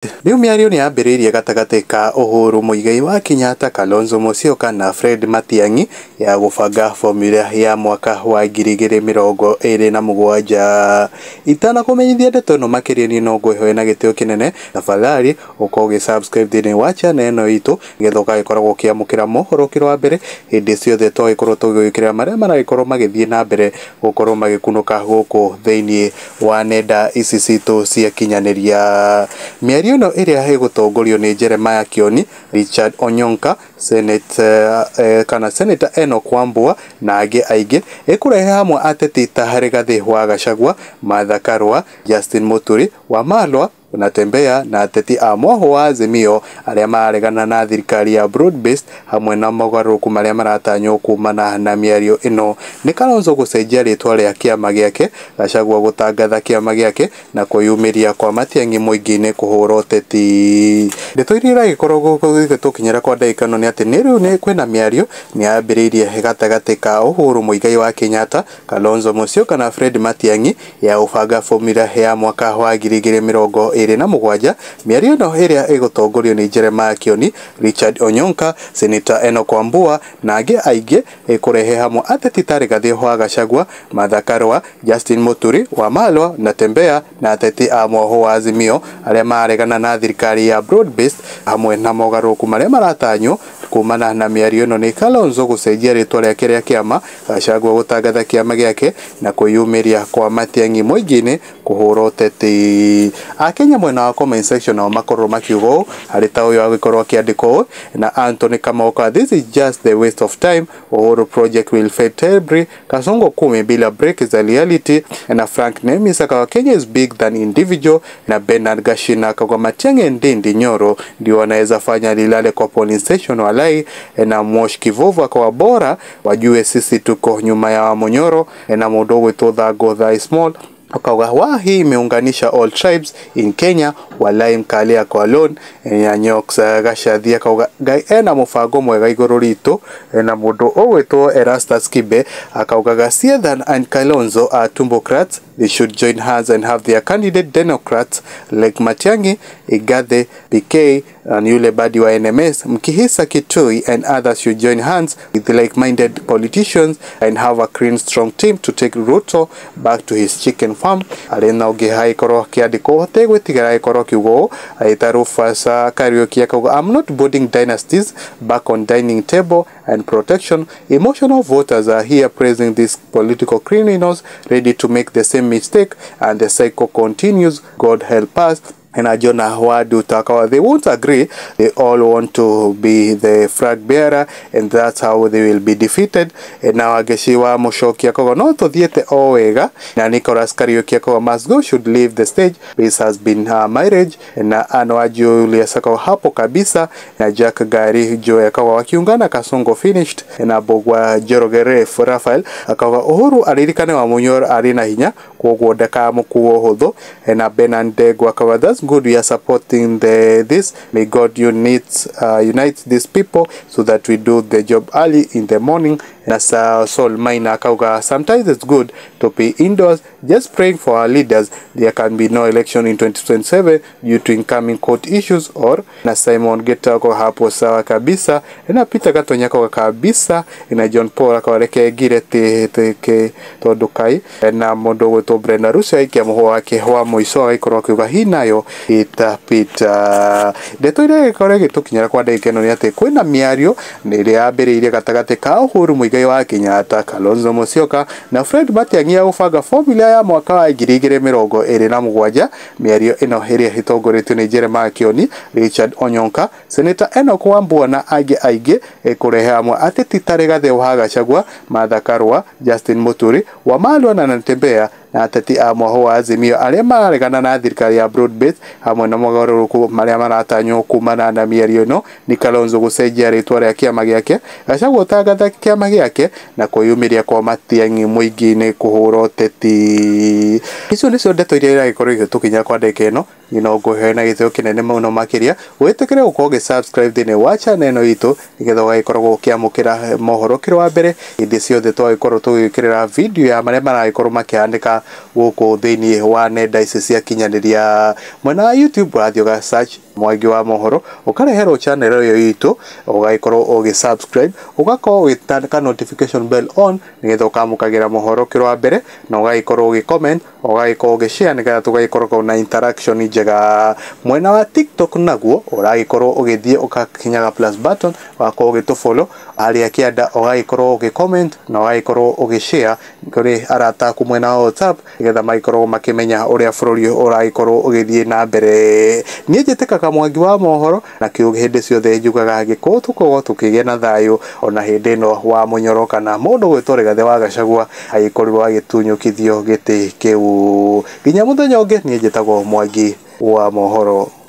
Rĩu mĩario nĩ yambĩrĩirie gatagatĩ ka Uhuru Muigai wa Kenyatta, Kalonzo Musyoka na Fred Matiang'i ya gũbanga formula ya mwaka wa 2027. Itanakũmenyithia ndeto ĩno makĩria, niĩ no ngwĩhoe na gĩtĩo kĩnene, tafadhali ũkorwo ũgĩ subscribe thĩinĩ wa channel ĩno itũ, nĩgetha ũgagĩkoragwo ũkĩamũkĩra mohoro kĩro wa mbere hĩndĩ ciothe twagĩkorwo tũgĩgwĩkĩrĩra marĩa maragĩkorwo magĩthiĩ na mbere gũkorwo magĩkunũka gũkũ thĩinĩ wa nenda ici citũ cia kinyanĩria. Mĩario ĩno ĩrĩa ĩgũtongorio nĩ Jeremiah Kioni, Richard Onyonka, Senate, kana Senator Enoch Wambua na angĩ aingĩ, ĩkũrehe hamwe ateti ta Rigathĩ wa Gachagua, Martha Karua, Justin Muturi, Wamalwa Natembeya na ateti a mwahũ wa Azimio arĩa mararegana na thirikari ya broad based, hamwe na mogarũrũku marĩa maratanywo kumana na mĩario ĩno. Nĩ Kalonzo gũcenjia rĩtwa rĩa kĩama gĩake, Gachagua gũtangatha kĩama gĩake, na kwĩyumĩria kwa Matiang'i mũingĩ-inĩ kũhũra ũteti. Ndeto iria iragĩkorwo gũgĩtũkinyĩra kwa ndagĩka ĩno nĩ atĩ nĩ rĩu nĩ kwĩna mĩario nĩ yambĩrĩirie gatagatĩ ka Uhuru Muigai wa Kenyatta, Kalonzo Musyoka na Fred Matiang'i ya gũbanga formula ya mwaka wa 2027. Mĩario ĩno ĩrĩa ĩgũtongorio nĩ Jeremiah Kioni, Richard Onyonka, Senator Enoch Wambua na angĩ aingĩ, ĩkũrehe hamwe ateti ta Rigathĩ wa Gachagua, Martha Karua, Justin Muturi, Wamalwa Natembeya na ateti a mwahũ wa Azimio arĩa mararegana na thirikari ya broad based, hamwe na mogarũrũku marĩa maratanywo kumana na mĩario ĩno. Nĩ Kalonzo gũcenjia rĩtwa rĩake rĩa kĩama, Gachagua gũtangatha kĩama gĩake, na kwĩyumĩria kwa Matiang'i mũingĩ-inĩ kũhũra ũteti. Akenya mwena wa comment section nao makorwo makiuga ũũ, harĩ ta ũyũ agĩkorwo akĩandĩka ũũ na Anthony Kamauka: "This is just the waste of time. Uhuru project will fail terribly. Kasongo kumi bila break is a reality." Na Frank Nemis akawa, "Kenya is big than individual." Na Bernard Gashina akawa, "Matiang'i, Ndindi Nyoro ndio wanaweza fanya lilale kwa polling station, walai." Na Mosh Kivovu akawa, "Bora wajue sisi tuko nyuma ya Monyoro." Na mũndũ ũgwĩtwo Thango Thy Small akauga, "Wa hii imeunganisha all tribes in Kenya, walai mkalia kwa alone." Nyanyox Gacathi akauga, "Ngai ena mũbango mwega igũrũ ritũ." Na mũndũ ũgwĩtwo Erastus Kibe akauga, "Gasiethan and Kalonzo are tumbocrats. They should join hands and have their candidate Democrats like Matiang'i, Igathe, BK and yule badi wa NMS, Mkihisa Kitui and others should join hands with like-minded politicians and have a clean, strong team to take Ruto back to his chicken farm." Arĩ na ũngĩ hagĩkorwo akĩandĩkwo ategwĩtigĩra agĩkorwo akiuga ũũ, agĩta Rufus Kariuki akauga, "I'm not boarding dynasties back on dining table and protection. Emotional voters are here praising these political criminals ready to make the same mistake, and the cycle continues. God help us." And Jonah Wadu Takawa, "They won't agree. They all want to be the flag bearer, and that's how they will be defeated." And now Ageshiwa Mushoki akauga, "No tuthiĩte o wega." Na Nicholas Kariuki akauga, "Must go should leave the stage. This has been her marriage." Na Anwa Julius akauga, "Hapo kabisa." Na Jack Gari Joe akauga, "Wakiungana, Kasongo finished." Na Bogwa Njoroge Rafael akauga, "Uhuru aririkane wa Munyoro arĩ na hinya, koguo ndakamũkuo ũhũthũ." Na Benan Ndegwa akauga, "That's good. We are supporting the this. May God unite these people so that we do the job early in the morning." Na Saul Maina akauga, "Sometimes it's good to be indoors just praying for our leaders. There can be no election in 2027 due to incoming court issues or." Na Simon Geta ako hapo sawa kabisa. Na Peter Gatonya akauga, "Kabisa." Na John Paul akauga, "Ngire teke tondu kai." Na mundu ũgwĩtwo Brenda Rucio aikia mũhũa wake wa mũico agĩkorwo akiuga, "Hii nayo itapita." Ndeto iria ĩgĩkorwo ĩgĩtũkinyĩra kwa ndagĩka ĩno nĩ atĩ kwĩna mĩario nĩ ĩrĩa yambĩrĩirie gatagatĩ ka Uhuru Muigai wa Kenyatta, Kalonzo Musyoka na Fred Matiang'i ya gũbanga formula ya mwaka wa 2027. Mĩario ĩno ĩrĩa ĩtongoretio nĩ Jeremiah Kioni, Richard Onyonka, Senator Enoch Wambua na angĩ aingĩ, ĩkũrehe hamwe ateti ta Rigathĩ wa Gachagua, Martha Karua, Justin Muturi, Wamalwa na Natembeya na ateti a mwahũ wa Azimio arĩa mararegana na thirikari ya broad based, hamwe na mogarũrũku marĩa maratanywo kumana na mĩario ĩno. Nĩ Kalonzo gũcenjia rĩtwa rĩa kĩama gĩake, Gachagua gũtangatha kĩama gĩake, na kwĩyumĩria kwa Matiang'i mũingĩ-inĩ kũhũra ũteti. Icio nĩcio ndeto iria iragĩkorwo igĩtũkinyĩra kwa ndagĩka ĩno. Niĩ no ngũhe na gĩtĩo kĩnene mũno makĩria wĩtĩkĩre gũkorwo ũgĩ subscribe thĩinĩ wa channel ĩno itũ, nĩgetha ũgagĩkoragwo ũkĩamũkĩra mohoro kĩro wa mbere hĩndĩ ciothe twagĩkorwo tũgĩkĩrĩra video ya marĩa maragĩkorwo makĩhanĩka. tũrekĩra gũkũ thĩinĩ wa nenda ici cia kinyanĩria. Mwena wa YouTube ũrathiĩ ũga search Mwangi wa Mohoro, ũkareherwo channel ĩyo itũ, ũgagĩkorwo ũgĩ subscribe, ũgakorwo ũgĩtandĩka notification bell on nĩgetha ũkamũkagĩra mohoro kĩro wa mbere, na ũgagĩkorwo ũgĩ comment, ũgagĩkorwo ũgĩ share nĩgetha tũgagĩkorwo na interaction njega. Mwena wa TikTok naguo ũragĩkorwo ũgĩthiĩ ũkakinyaga plus button, ũgakorwo ũgĩtũ follow harĩa kĩanda, ũgagĩkorwo ũgĩ comment na ũgagĩkorwo ũgĩ share kũrĩ arata aku mwena wa WhatsApp nĩgetha magĩkorwo makĩmenya ũrĩa bũrũri ũragĩkorwo ũgĩthiĩ na mbere. Niĩ njĩtĩkaga Mwangi wa Mohoro na kĩo hĩndĩ ciothe njugaga Gĩkũyũ tũkorwo tũkĩgĩa na thayũ ona hĩndĩ ĩno wa mũnyoro kana mũndũ gwĩtwo Rigathĩ wa Gachagua agĩkorirwo agĩtunyũkithio gĩtĩ kĩu. Nginya mũthenya ũngĩ, niĩ njĩtagwo Mwangi wa Mohoro.